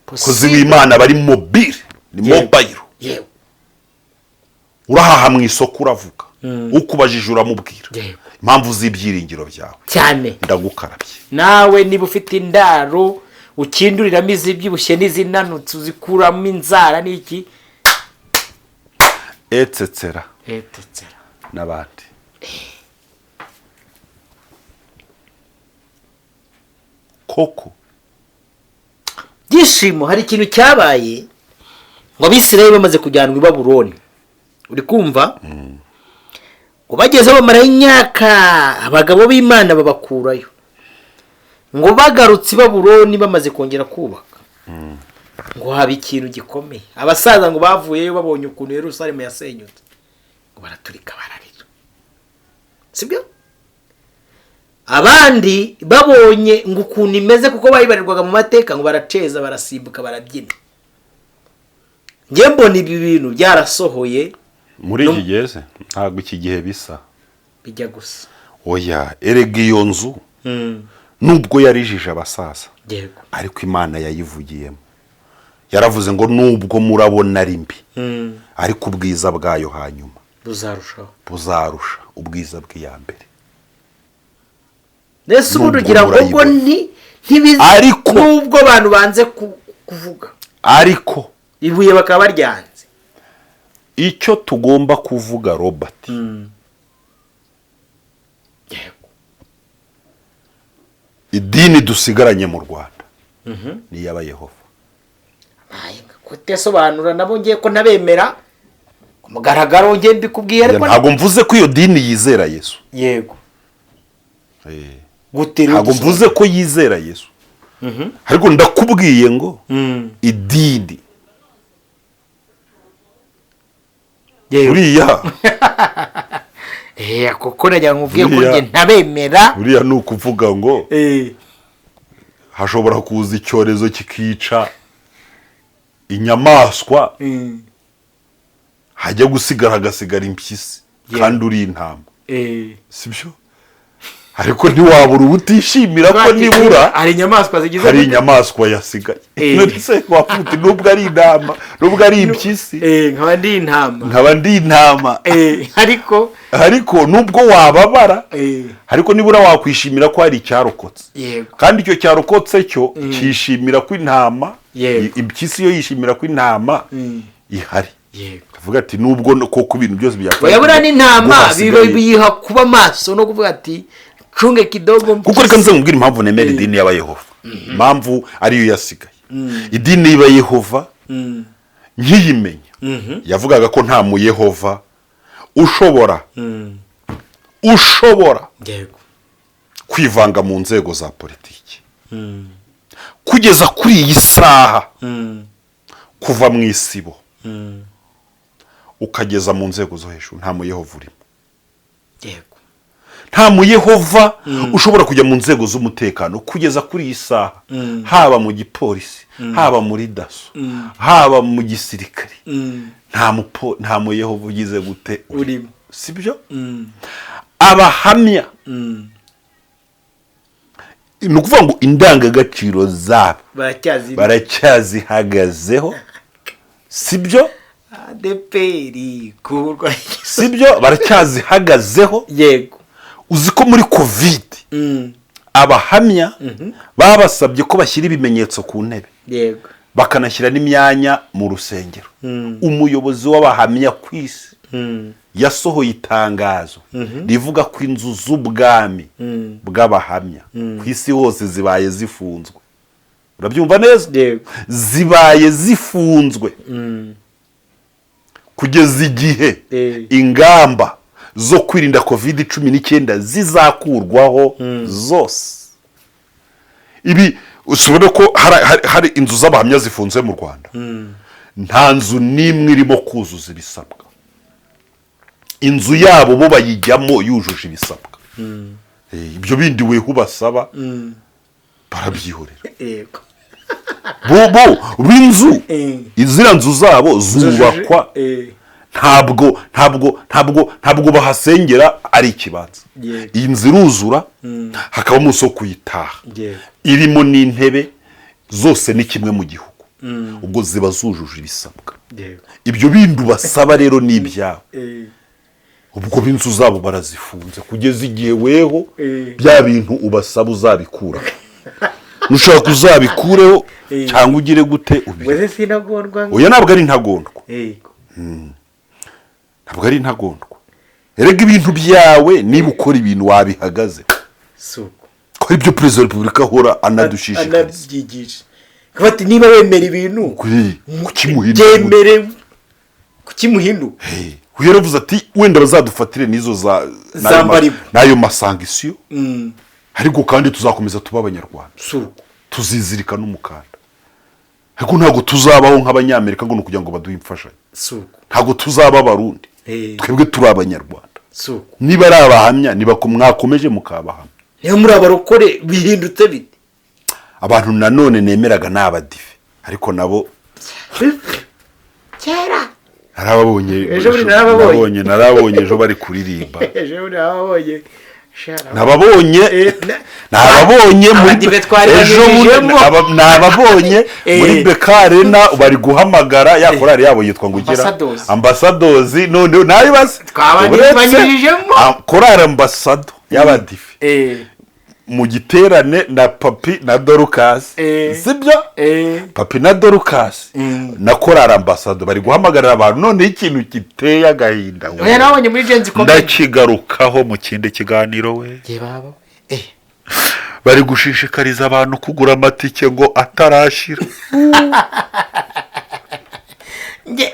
[SPEAKER 2] Umukozi w'Imana bari mobile, ni mobile. Urahaha mu isoko uravuga, ukubajije uramubwira impamvu z'ibyiringiro byawe,
[SPEAKER 1] Cyane.
[SPEAKER 2] ndagukarabye.
[SPEAKER 1] Nawe niba ufite indaro ukinduriramo izibyibushye n'izinanutse, uzikuramo inzara n'iki,
[SPEAKER 2] Etsetera.
[SPEAKER 1] Etetsera.
[SPEAKER 2] N'abandi. Koko.
[SPEAKER 1] Byishimo, hari ikintu cyabaye ngo Abisirayeli bamaze kujyanwa i Babuloni, uri kumva, ngo bageze bamarayo imyaka, abagabo b'Imana babakurayo, ngo bagarutse i Babuloni bamaze kongera kubaka, ngo haba ikintu gikomeye. Abasaza ngo bavuyeyo babonye ukuntu Yerusalemu yasenyutse, ngo baraturika bararira, sibyo? Abandi babonye ngo ukuntu imeze, kuko bayibarirwaga mu mateka, ngo baraceza, barasimbuka, barabyina. Njye mbona ibi bintu byarasohoye.
[SPEAKER 2] Muri iki gihe se? Ntabwo iki gihe bisa.
[SPEAKER 1] Bijya gusa.
[SPEAKER 2] Oya, erega iyo nzu nubwo yarijije abasaza, ariko Imana yayivugiyemo, yaravuze ngo nubwo murabona ari mbi, ariko ubwiza bwayo hanyuma
[SPEAKER 1] buzarushaho,
[SPEAKER 2] buzarusha ubwiza bw'iya mbere.
[SPEAKER 1] Mbese ubu
[SPEAKER 2] Nubwo
[SPEAKER 1] ugira ngo ubwo
[SPEAKER 2] murayibona.
[SPEAKER 1] Ntibizi
[SPEAKER 2] Ariko-
[SPEAKER 1] nubwo abantu banze kuvuga,
[SPEAKER 2] Ariko
[SPEAKER 1] ibuye bakaba baryanze.
[SPEAKER 2] Icyo tugomba kuvuga, Robert, idini dusigaranye mu Rwanda ni iy'Abayehova.
[SPEAKER 1] Kutesobanura nabo, ngiye ko ntabemera ku mugaragaro, ngiye mbikubwiye, ariko
[SPEAKER 2] Ntabwo mvuze ko iyo dini yizera Yesu.
[SPEAKER 1] Gute?
[SPEAKER 2] Ntabwo mvuze ko yizera Yesu, ariko ndakubwiye ngo idini buriya
[SPEAKER 1] Kuko nagira ngo uvuge ko
[SPEAKER 2] Buriya-
[SPEAKER 1] njye ntabemera.
[SPEAKER 2] Buriya ni ukuvuga ngo hashobora kuza icyorezo kikica inyamaswa, hajya gusigara hagasigara impyisi, kandi uri intama, sibyo? Ariko ntiwabura ubutishimira ko nibura
[SPEAKER 1] hari inyamaswa zigize
[SPEAKER 2] hari inyamaswa yasigaye. None se wavuga uti nubwo ari intama, nubwo ari impyisi,
[SPEAKER 1] nkaba ndi intama,
[SPEAKER 2] nkaba ndi intama,
[SPEAKER 1] ariko
[SPEAKER 2] ariko nubwo wababara, ariko nibura wakwishimira ko hari icyarokotse. Kandi icyo cyarokotse cyo cyishimira ko intama, impyisi yo yishimira ko intama ihari. Avuga ati nubwo koko ibintu byose byapfuye,
[SPEAKER 1] oya, buriya n'intama
[SPEAKER 2] ngo hasigaye-
[SPEAKER 1] biyiha kuba maso no kuvuga ati cunge kidogo.
[SPEAKER 2] Kuko reka nze nkubwire impamvu nemera idini y'Abayehova, impamvu ariyo yasigaye. Idini y'Abayehova nkiyimenya yavugaga ko nta Muyehova ushobora kwivanga mu nzego za politiki. Kugeza kuri iyi saha, kuva mu isibo ukageza mu nzego zo hejuru, nta Muyehova urimo. Nta Muyehova ushobora kujya mu nzego z'umutekano kugeza kuri iyi saha, haba mu gipolisi, haba muri DASSO, haba mu gisirikare, nta Muyehova ugize gute?
[SPEAKER 1] Urimo.
[SPEAKER 2] Sibyo? Abahamya, ni ukuvuga ngo indangagaciro zabo
[SPEAKER 1] baracyazi
[SPEAKER 2] baracyazihagazeho, sibyo?
[SPEAKER 1] ADEPR kurwa.
[SPEAKER 2] Sibyo? Baracyazihagazeho. Uzi ko muri COVID Abahamya babasabye ko bashyira ibimenyetso ku ntebe, bakanashyira n'imyanya mu rusengero? Umuyobozi w'Abahamya ku isi yasohoye itangazo rivuga ko inzu z'ubwami bw'Abahamya ku isi hose zibaye zifunzwe. Urabyumva neza?
[SPEAKER 1] Yego.
[SPEAKER 2] Zibaye zifunzwe kugeza igihe ingamba zo kwirinda COVID-19 zizakurwaho zose. Ibi usibone ko hari inzu z'Abahamya zifunze mu Rwanda, nta nzu n'imwe irimo kuzuza ibisabwa. Inzu yabo bo bayijyamo yujuje ibisabwa. Ibyo bindi weho ubasaba barabyihorera. Bo b'inzu, iziriya nzu zabo zubakwa, ntabwo bahasengera ari ikibanza. Iyi nzu iruzura, hakaba umunsi wo kuyitaha, irimo n'intebe zose, ni kimwe mu gihugu, ubwo ziba zujuje ibisabwa. Ibyo bindi ubasaba rero ni ibyawe. Ubwo b'inzu zabo barazifunze kugeza igihe weho bya bintu ubasaba uzabikura. Nushaka uzabikureho, cyangwa ugire gute ubire.
[SPEAKER 1] Wese sinagondwa.
[SPEAKER 2] Oya, ntabwo ari intagondwa. Ntabwo ari intagondwa. Erega ibintu byawe, niba ukora ibintu wabihagaze,
[SPEAKER 1] suko
[SPEAKER 2] ko aribyo Perezida wa Repubulika ahora anadushishikariza.
[SPEAKER 1] Anabyigisha. Kuba ati niba wemera ibintu,
[SPEAKER 2] Kuki muhinduka?
[SPEAKER 1] Byemere, kuki muhinduka?
[SPEAKER 2] Hey, uyu yaravuze ati wenda bazadufatire n'izo za
[SPEAKER 1] Za mbarimo.
[SPEAKER 2] n'ayo ma sanctions, ariko kandi tuzakomeza tuba Abanyarwanda.
[SPEAKER 1] Suko
[SPEAKER 2] Tuzizirika n'umukanda, ariko ntabwo tuzabaho nk'Abanyamerika ngo ni ukugira ngo baduhe imfashanyo.
[SPEAKER 1] Suko
[SPEAKER 2] Ntabwo tuzaba Abarundi. Twebwe turi Abanyarwanda.
[SPEAKER 1] Suko
[SPEAKER 2] Niba ari Abahamya, niba mwakomeje mukabahamya.
[SPEAKER 1] Niba muri abarokore, bihindutse bite?
[SPEAKER 2] Abantu nanone nemeraga ni Abadive, ariko nabo
[SPEAKER 1] Kera.
[SPEAKER 2] Narababonye.
[SPEAKER 1] Ejo bundi narababonye.
[SPEAKER 2] Narababonye ejo bari kuririmba.
[SPEAKER 1] Ejo bundi narababonye.
[SPEAKER 2] Nababonye, nababonye muri
[SPEAKER 1] Abadive twari
[SPEAKER 2] ejo bundi.
[SPEAKER 1] banyujijemo.
[SPEAKER 2] Nababonye muri BK Arena bari guhamagara ya korali yabo yitwa ngo ugira
[SPEAKER 1] Ambassadors.
[SPEAKER 2] Ambassadors. Noneho nabibaze.
[SPEAKER 1] Twaba
[SPEAKER 2] Uretse
[SPEAKER 1] banyujijemo.
[SPEAKER 2] Korali Ambassador y'Abadive mu giterane na Papi na Dorcas, sibyo? Papi na Dorcas na korali Ambassador bari guhamagarira abantu. Noneho ikintu giteye agahinda we.
[SPEAKER 1] Oya, nabonye muri Gen-Z Comedy.
[SPEAKER 2] Ndakigarukaho mu kindi kiganiro we.
[SPEAKER 1] Ye baba.
[SPEAKER 2] Bari gushishikariza abantu kugura amatike ngo atarashira.
[SPEAKER 1] Nge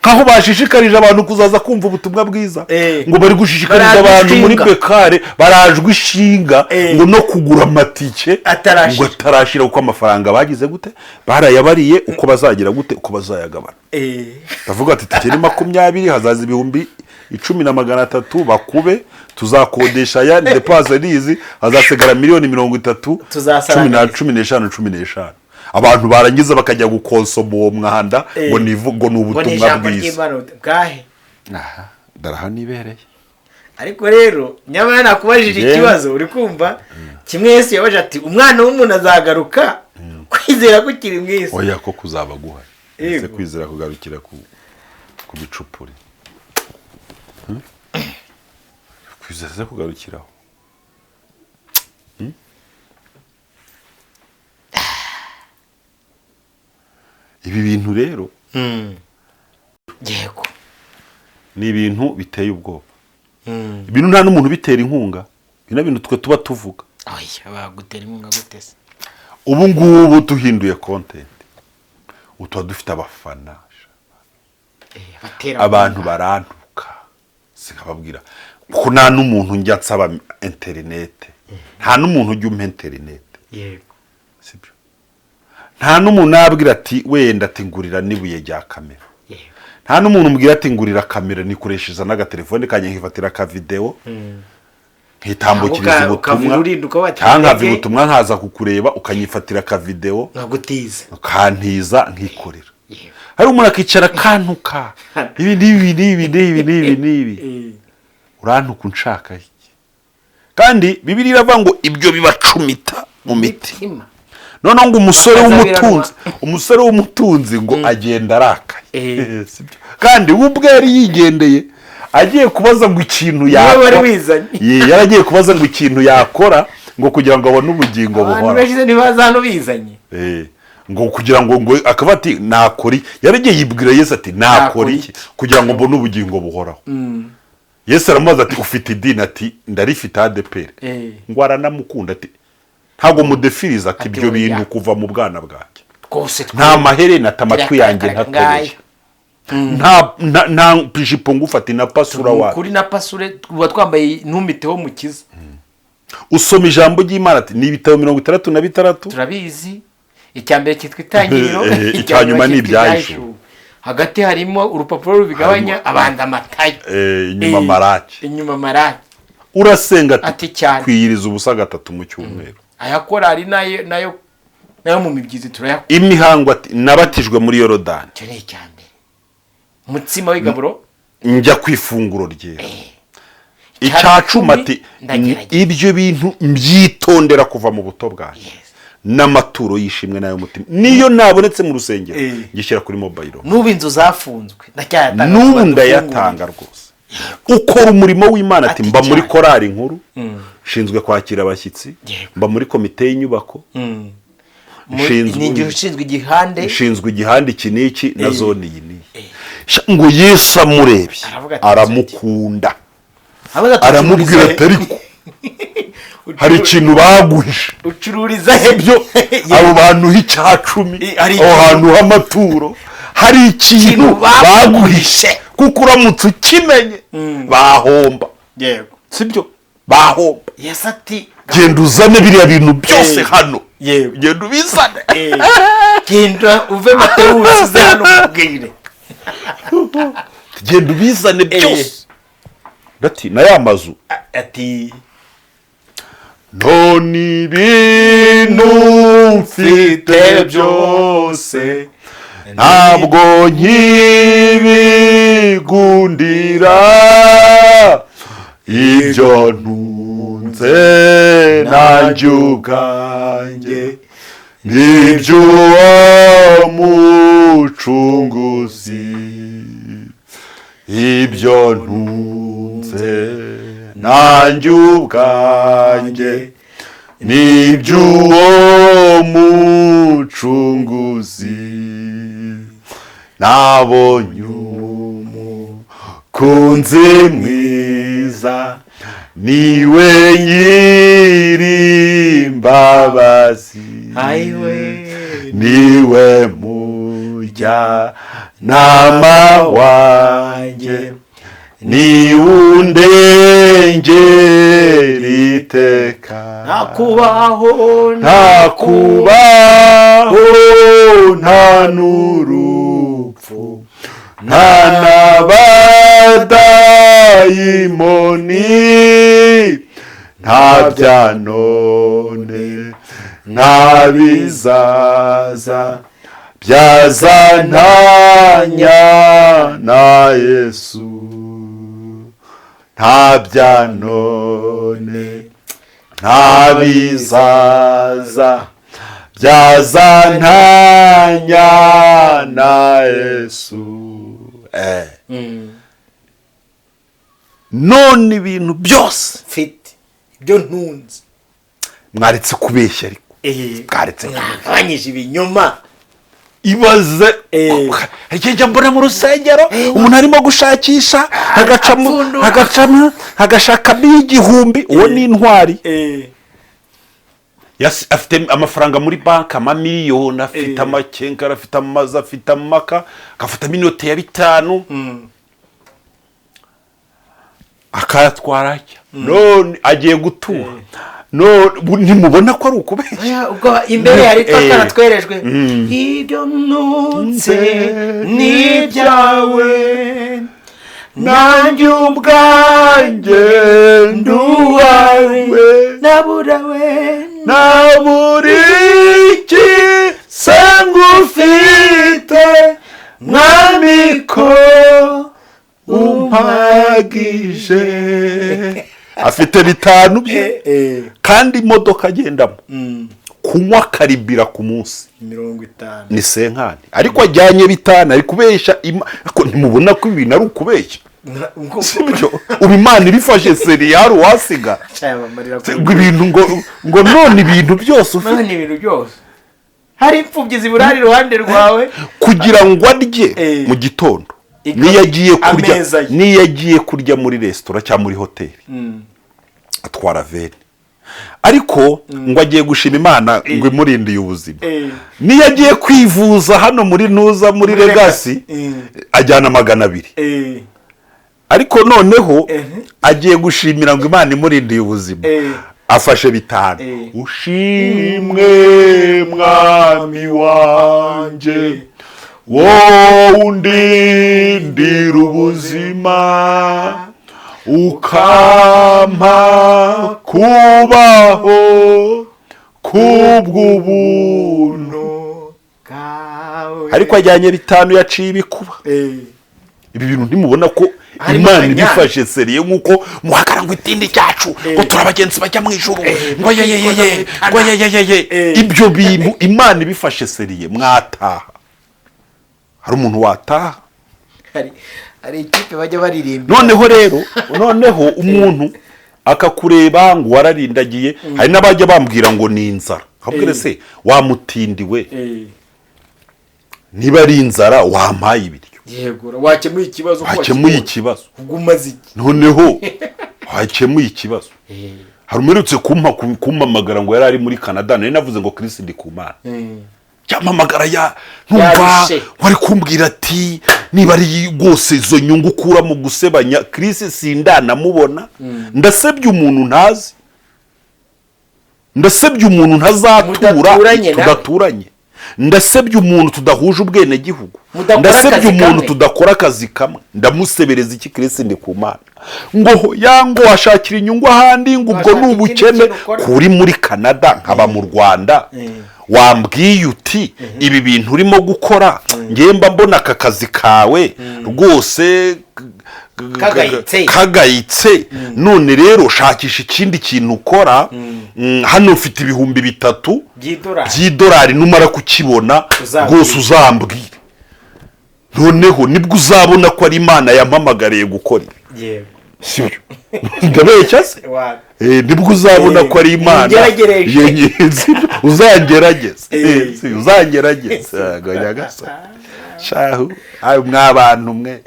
[SPEAKER 2] Nkaho bashishikarije abantu kuzaza kumva ubutumwa bwiza, ngo bari gushishikariza
[SPEAKER 1] Barajwe
[SPEAKER 2] abantu muri
[SPEAKER 1] ishinga.
[SPEAKER 2] bekare, barajwe ishinga ngo no kugura amatike
[SPEAKER 1] Atarashira.
[SPEAKER 2] ngo atarashira, kuko amafaranga bagize gute, barayabariye, uko bazagira gute, uko bazayagabana. Ndavuga ati tike ni 20, hazaza 10,300, bakube tuzakodesha aya dépenses nizi, hazasigara miliyoni 30.
[SPEAKER 1] Tuzasaranganya.
[SPEAKER 2] 15, 15. Abantu barangiza bakajya gukonsoma uwo mwanda ngo ni ngo ni
[SPEAKER 1] Ngo ni
[SPEAKER 2] ubutumwa
[SPEAKER 1] ijambo
[SPEAKER 2] bwiza.
[SPEAKER 1] ry'Imana bwahe?
[SPEAKER 2] Aha, ndaraha nibereye.
[SPEAKER 1] Ariko rero nyamara nakubajije ikibazo, uri kumva kimwe Yesu yabaje ati umwana w'umuntu azagaruka, kwizera kukiri mu isi?
[SPEAKER 2] Oya, ko kuzaba guhari.
[SPEAKER 1] Yego.
[SPEAKER 2] Ese kwizera kugarukira ku bicupuri? Kwizera se kugarukiraho? Ibi bintu rero
[SPEAKER 1] Yego.
[SPEAKER 2] ni ibintu biteye ubwoba, ibintu nta n'umuntu ubitera inkunga. Bino bintu twe tuba tuvuga.
[SPEAKER 1] Oya, bagutera inkunga gute se?
[SPEAKER 2] Ubu ngubu duhinduye content, ubu tuba dufite abafana.
[SPEAKER 1] Batera
[SPEAKER 2] Abantu barantuka, sinkababwira ko nta n'umuntu njya nsaba interinete, nta n'umuntu ujya umpa interinete. Sibyo? Nta n'umuntu nabwira ati wenda ati ngurira n'ibuye rya kamera. Nta n'umuntu umbwira ati ngurira kamera, nikoreshereza n'agatelefone kanjye nkifatira akavidewo, nkitambukiriza
[SPEAKER 1] Cyangwa
[SPEAKER 2] ubutumwa.
[SPEAKER 1] ukavira urinda ukaba wati
[SPEAKER 2] Cyangwa nkava
[SPEAKER 1] intege.
[SPEAKER 2] ubutumwa nkaza kukureba, ukanyifatira akavidewo,
[SPEAKER 1] Nkagutiza.
[SPEAKER 2] ukantiza, nkikorera. Hari umuntu akicara akantuka ibi n'ibi n'ibi n'ibi n'ibi n'ibi. Urantuka unshaka iki? Kandi Bibiliya iravuga ngo ibyo bibacumita mu mitima.
[SPEAKER 1] Mitima.
[SPEAKER 2] Noneho ngo umusore
[SPEAKER 1] Akazabiranwa.
[SPEAKER 2] w'umutunzi, umusore w'umutunzi ngo agenda arakaye. Sibyo? Kandi we ubwe yari yigendeye agiye kubaza ngo ikintu
[SPEAKER 1] Niwe
[SPEAKER 2] yakora.
[SPEAKER 1] wari wizanye.
[SPEAKER 2] Ye, yari agiye kubaza ngo ikintu yakora ngo kugira ngo abone ubugingo
[SPEAKER 1] Abantu
[SPEAKER 2] buhoraho.
[SPEAKER 1] benshi ntibaza hano bizanye.
[SPEAKER 2] Ngo kugira ngo akaba ati nakora iki? Yari agiye yibwira Yesu ati nakora
[SPEAKER 1] Nakora
[SPEAKER 2] iki kugira ngo mbone ubugingo buhoraho? Yesu aramubaza ati ufite idini? Ati ndarifite, ADEPR. Ngo aranamukunda, ati ntabwo mudefiriza, ati
[SPEAKER 1] Ati
[SPEAKER 2] ibyo
[SPEAKER 1] oya.
[SPEAKER 2] bintu kuva mu bwana bwanjye.
[SPEAKER 1] Twose.
[SPEAKER 2] Nta maherena, ati amatwi yanjye ntatobeye, nta pijipo ngufate na pasura wawe.
[SPEAKER 1] Kuri na pasure tuba twambaye, ntumiteho mukiza.
[SPEAKER 2] Usoma ijambo ry'Imana, ati ni ibitabo 66.
[SPEAKER 1] Turabizi, icya mbere cyitwa Itangiriro,
[SPEAKER 2] Icya nyuma ni
[SPEAKER 1] cyitwa
[SPEAKER 2] Ibyahishuwe.
[SPEAKER 1] Ibyahishuwe. Hagati harimo urupapuro rubigabanya, abanza Matayo.
[SPEAKER 2] Inyuma Maraki.
[SPEAKER 1] Inyuma Maraki.
[SPEAKER 2] Urasenga?
[SPEAKER 1] Ati cyane.
[SPEAKER 2] Kwiyiriza ubusa gatatu mu cyumweru.
[SPEAKER 1] Aya korari nayo mu mibyizi turayakora.
[SPEAKER 2] Imihango, ati nabatijwe muri Yorodani.
[SPEAKER 1] Icyo ni icya mbere, umutsima w'igaburo.
[SPEAKER 2] Njya ku ifunguro ryera.
[SPEAKER 1] Icya
[SPEAKER 2] Icya cumi,
[SPEAKER 1] cumi,
[SPEAKER 2] ati
[SPEAKER 1] ndagerageza.
[SPEAKER 2] ibyo bintu mbyitondera kuva mu buto bwanjye. N'amaturo y'ishimwe n'ay'umutima, niyo nabonetse mu rusengero, ngishyira kuri mobile.
[SPEAKER 1] N'ubu inzu zafunzwe ndacyayatanga.
[SPEAKER 2] N'ubu
[SPEAKER 1] Kuba
[SPEAKER 2] ndayatanga rwose. Ukora umurimo w'Imana, ati
[SPEAKER 1] Ati
[SPEAKER 2] mba muri
[SPEAKER 1] cyane.
[SPEAKER 2] korari nkuru, nshinzwe kwakira abashyitsi, mba muri komite y'inyubako,
[SPEAKER 1] Ni igihe ushinzwe igihande.
[SPEAKER 2] Nshinzwe igihande iki n'iki na zone iyi n'iyi. Sha, ngo Yesu amurebye
[SPEAKER 1] Aravuga ati,
[SPEAKER 2] aramukunda,
[SPEAKER 1] Aravuga ati,
[SPEAKER 2] aramubwira ati ariko hari ikintu baguhishe.
[SPEAKER 1] Ucururiza he?
[SPEAKER 2] Ibyo abo bantu h'icya cumi,
[SPEAKER 1] Hari
[SPEAKER 2] aho
[SPEAKER 1] ikintu-
[SPEAKER 2] hantu h'amaturo hari ikintu
[SPEAKER 1] Ikintu
[SPEAKER 2] baguhishe, kuko uramutse ukimenye bahomba. Sibyo? Bahomba.
[SPEAKER 1] Yesu ati
[SPEAKER 2] Genda uzane biriya bintu byose hano. Genda ubizane.
[SPEAKER 1] Genda uve Matewusi, uze hano mubwire.
[SPEAKER 2] Genda ubizane byose, ati na ya mazu.
[SPEAKER 1] Ati
[SPEAKER 2] None ibintu mfite byose ntabwo nkibigundira, ibyo ntunze nanjye ubwanjye n'iby'uwo mucunguzi, ibyo ntunze nanjye ubwanjye n'iby'uwo mucunguzi. Nabonye umukunzi mwiza, niwe nyir'imbabazi,
[SPEAKER 1] Ayiwe.
[SPEAKER 2] niwe mujyanama wanjye, niwe undengera iteka.
[SPEAKER 1] Ntakubaho.
[SPEAKER 2] Nta kubaho, nta n'urupfu, nta n'abadayimoni, nta bya none, nta bizaza byazantanya na Yesu. Nta bya none, nta bizaza byazantanya na Yesu. None ibintu byose
[SPEAKER 1] mfite, ibyo ntunze,
[SPEAKER 2] mwaretse kubeshya, ariko mwaretse kubeshya.
[SPEAKER 1] Mwagabanyije ibinyoma.
[SPEAKER 2] Ibaze, hari igihe njya mbona mu rusengero umuntu arimo gushakisha, agacamo,
[SPEAKER 1] apfundura.
[SPEAKER 2] Agacamo, agashakamo 1000. Uwo ni intwari. Afite amafaranga muri banki, amamiliyoni afite, amakenkara afite, amazu afite, amaka, agafatamo inote ya 5, akayatwara ajya, none agiye gutura. None ntimubona ko ari ukubeshya?
[SPEAKER 1] Oya, ubwo imbere hari twakana twerejwe ibyo ntunze ni ibyawe, nanjye ubwanjye ndi uwawe, naburawe
[SPEAKER 2] Na buri ngufite, Mwami, ko umpagije. Afite 5 bye, kandi imodoka agendamo, kunywa karibira ku munsi
[SPEAKER 1] 50.
[SPEAKER 2] Ni 50, ariko ajyanye 5, ari kubeshya. Ariko ntimubona ko ibintu ari ukubeshya? Sibyo? Ubu Imana ibifashe sérieux, hari uwasigara? Ngo ibintu ngo none ibintu byose ufite,
[SPEAKER 1] None ibintu byose, hari imfubyi ziburara iruhande rwawe.
[SPEAKER 2] Kugira ngo arye mu gitondo, niyo agiye kurya,
[SPEAKER 1] ameza ye.
[SPEAKER 2] Niyo agiye kurya muri resitora cyangwa muri hoteli, atwara 20, ariko ngo agiye gushima Imana ngo imurindiye ubuzima. Niyo agiye kwivuza hano muri ntuza, muri
[SPEAKER 1] Muri
[SPEAKER 2] Legacy, ajyana 200, ariko noneho agiye gushimira ngo Imana imurindiye ubuzima, afashe 5. Ushimwe Mwami wanjye, wowe undindira ubuzima, ukampa kubaho kubw'ubuntu
[SPEAKER 1] bwawe.
[SPEAKER 2] Ariko ajyanye 5, yaciye ibikuba. Ibi bintu ntimubona ko
[SPEAKER 1] Harimo
[SPEAKER 2] Imana
[SPEAKER 1] akanyanga.
[SPEAKER 2] ibifashe sérieux, nk'uko muhagara ngo idini ryacu, ngo turi abagenzi bajya mu ijuru, ngo yeyeyeye, ngo yeyeyeye? Ibyo bintu Imana ibifashe sérieux, mwataha? Hari umuntu wataha?
[SPEAKER 1] Hari ikipe bajya baririmba.
[SPEAKER 2] Noneho rero, noneho umuntu akakureba ngo wararindagiye. Hari n'abajya bambwira ngo ni inzara. Nkabwira, se wamutindiwe, niba ari inzara, wampaye ibiryo?
[SPEAKER 1] Yego, wakemuye ikibazo ko
[SPEAKER 2] Wakemuye
[SPEAKER 1] wakibonye.
[SPEAKER 2] ikibazo.
[SPEAKER 1] Ubwo umaze iki?
[SPEAKER 2] Noneho wakemuye ikibazo. Hari umerutse kumpamagara ngo yari ari muri Canada. Nari navuze ngo Chris Ndikumana yampamagara, ya ntumva,
[SPEAKER 1] Yarushe.
[SPEAKER 2] wari kumbwira ati niba ari rwose izo nyungu ukura mu gusebanya Chris, sindanamubona, ndasebya umuntu ntazi, ndasebya umuntu ntazatura,
[SPEAKER 1] Mudaturanye nawe.
[SPEAKER 2] Tudaturanye, ndasebya umuntu tudahuje ubwenegihugu,
[SPEAKER 1] Mudakora
[SPEAKER 2] ndasebya
[SPEAKER 1] akazi
[SPEAKER 2] umuntu
[SPEAKER 1] kamwe.
[SPEAKER 2] tudakora akazi kamwe. Ndamusebereza iki Chris Ndikumana? Ngo ya ngo washakira inyungu ahandi, ngo ubwo
[SPEAKER 1] Washaka
[SPEAKER 2] ni
[SPEAKER 1] ikindi
[SPEAKER 2] ubukene.
[SPEAKER 1] kintu ukora.
[SPEAKER 2] Kuri muri Canada nkaba mu Rwanda, wambwiye uti ibi bintu urimo gukora, ngewe mba mbona aka kazi kawe rwose
[SPEAKER 1] Kagayitse.
[SPEAKER 2] kagayitse. None rero shakisha ikindi kintu ukora. Hano ufite 3000
[SPEAKER 1] by'idolari.
[SPEAKER 2] By'idolari. Numara kukibona,
[SPEAKER 1] Uzambwire.
[SPEAKER 2] rwose uzambwire. Noneho nibwo uzabona ko ari Imana yampamagariye gukora ibi. Sibyo? Ndabeshya se? Nibwo uzabona ko ari Imana.
[SPEAKER 1] Ungeragereje.
[SPEAKER 2] Sibyo? Uzangerageze. Uzangerageze. Yego, nyagasani shahu, ayo mwabantu mwe,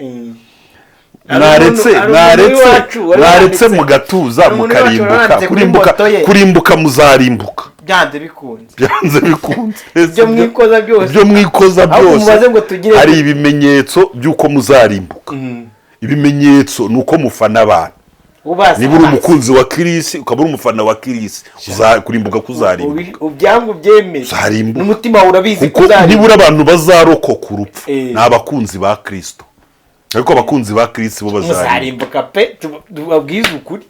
[SPEAKER 2] mwaretse,
[SPEAKER 1] Hari umuntu
[SPEAKER 2] mwaretse,
[SPEAKER 1] w'iwacu wari
[SPEAKER 2] mwaretse mugatuza,
[SPEAKER 1] hari umuntu w'iwacu wari
[SPEAKER 2] mukarimbuka.
[SPEAKER 1] wanditse kuri
[SPEAKER 2] Kurimbuka,
[SPEAKER 1] moto ye.
[SPEAKER 2] kurimbuka, muzarimbuka.
[SPEAKER 1] Byanze bikunze.
[SPEAKER 2] Byanze bikunze.
[SPEAKER 1] Ibyo mwikoza byose.
[SPEAKER 2] Ibyo mwikoza
[SPEAKER 1] Ahubwo
[SPEAKER 2] byose,
[SPEAKER 1] mubaze ngo tugire
[SPEAKER 2] hari ibimenyetso by'uko muzarimbuka. Ibimenyetso ni uko mufana abantu.
[SPEAKER 1] Ubaza
[SPEAKER 2] Niba uri
[SPEAKER 1] amazi.
[SPEAKER 2] umukunzi wa Chris, ukaba uri umufana wa Chris, kurimbuka kuzarimbuka.
[SPEAKER 1] Ubyanga ubyemere.
[SPEAKER 2] Uzarimbuka.
[SPEAKER 1] N'umutima wawe urabizi ko
[SPEAKER 2] Kuko
[SPEAKER 1] uzarimbuka.
[SPEAKER 2] nibura abantu bazarokoka urupfu ni abakunzi ba Kristo, ariko abakunzi ba Kristo bo bazarimbuka.
[SPEAKER 1] Muzarimbuka pe, tubabwize ukuri.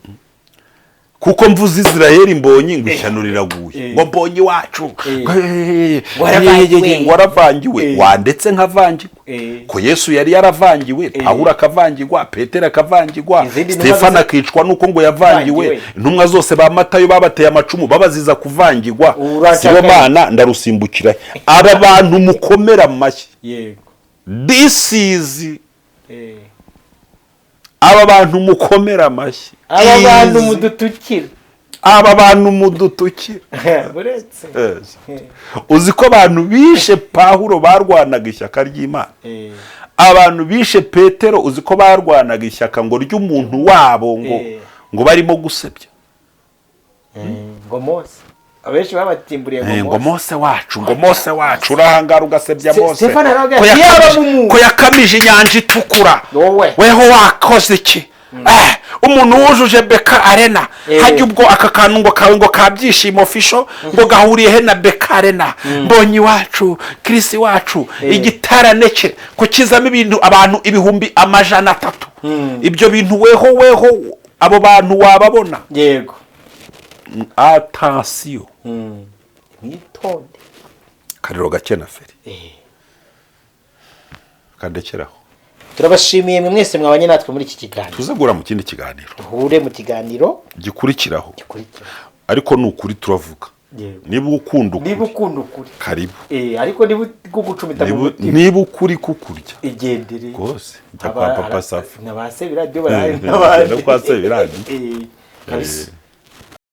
[SPEAKER 2] Kuko mvuze Israel Mbonyi ngo ishyano riraguye, ngo Mbonyi wacu ngo,
[SPEAKER 1] Ngo waravangiwe.
[SPEAKER 2] ngo waravangiwe. Wandetse nkavangirwa? Ko Yesu yari yaravangiwe, Pawulo akavangirwa, Petero akavangirwa,
[SPEAKER 1] Izindi ntumwa
[SPEAKER 2] Stefano
[SPEAKER 1] zose-
[SPEAKER 2] akicwa nuko ngo yavangiwe.
[SPEAKER 1] Vangiwe.
[SPEAKER 2] Intumwa zose ba Matayo babateye amacumu babaziza kuvangirwa.
[SPEAKER 1] Urashaka-
[SPEAKER 2] Sibomana, ndarusimbukira. Aba bantu mukomera amashyi, this is aba bantu mukomera amashyi,
[SPEAKER 1] Aba bantu mudutukira.
[SPEAKER 2] Aba bantu mudutukira.
[SPEAKER 1] Uretse.
[SPEAKER 2] Yes. Uzi ko abantu bishe Pawulo barwanaga ishyaka ry'Imana? Abantu bishe Petero, uzi ko barwanaga ishyaka ngo ry'umuntu wabo, ngo ngo barimo gusebya?
[SPEAKER 1] Ngo Mose, abenshi babatimburiye
[SPEAKER 2] ngo
[SPEAKER 1] ngo Mose.
[SPEAKER 2] Mose wacu, ngo Mose wacu, urahangara ugasebya Mose.
[SPEAKER 1] Stefano aravuga
[SPEAKER 2] Ko
[SPEAKER 1] ati, "Yaba mu
[SPEAKER 2] ko yakamije inyanja itukura,
[SPEAKER 1] Wowe.
[SPEAKER 2] weho wakoze iki? Umuntu wujuje BK Arena, hajya ubwo aka kantu ngo kawe ngo ka Byishimo Official ngo gahuriye he na BK Arena? Mbonyi wacu, Chris wacu, igitarane cye ko kizamo ibintu, abantu 300,000, ibyo bintu weho, weho abo bantu wababona?" Attention.
[SPEAKER 1] Mwitonde.
[SPEAKER 2] Kariro gake na feri kandekeraho.
[SPEAKER 1] Turabashimiye mwe mwese mwabanye natwe muri iki kiganiro.
[SPEAKER 2] Tuze guhura mu kindi kiganiro.
[SPEAKER 1] Duhure mu kiganiro
[SPEAKER 2] gikurikiraho.
[SPEAKER 1] Gikurikira.
[SPEAKER 2] Ariko ni ukuri turavuga. Niba ukunda
[SPEAKER 1] Niba
[SPEAKER 2] ukuri,
[SPEAKER 1] ukunda ukuri,
[SPEAKER 2] karibu.
[SPEAKER 1] Ariko niba kugucumita mu mutima,
[SPEAKER 2] Niba ukuri kukurya,
[SPEAKER 1] igendere.
[SPEAKER 2] Rwose jya kwa Papa Safi.
[SPEAKER 1] Na ba Sebiradiyo barahari n'abandi.
[SPEAKER 2] Genda kwa Sebiradiyo.
[SPEAKER 1] Kabisa.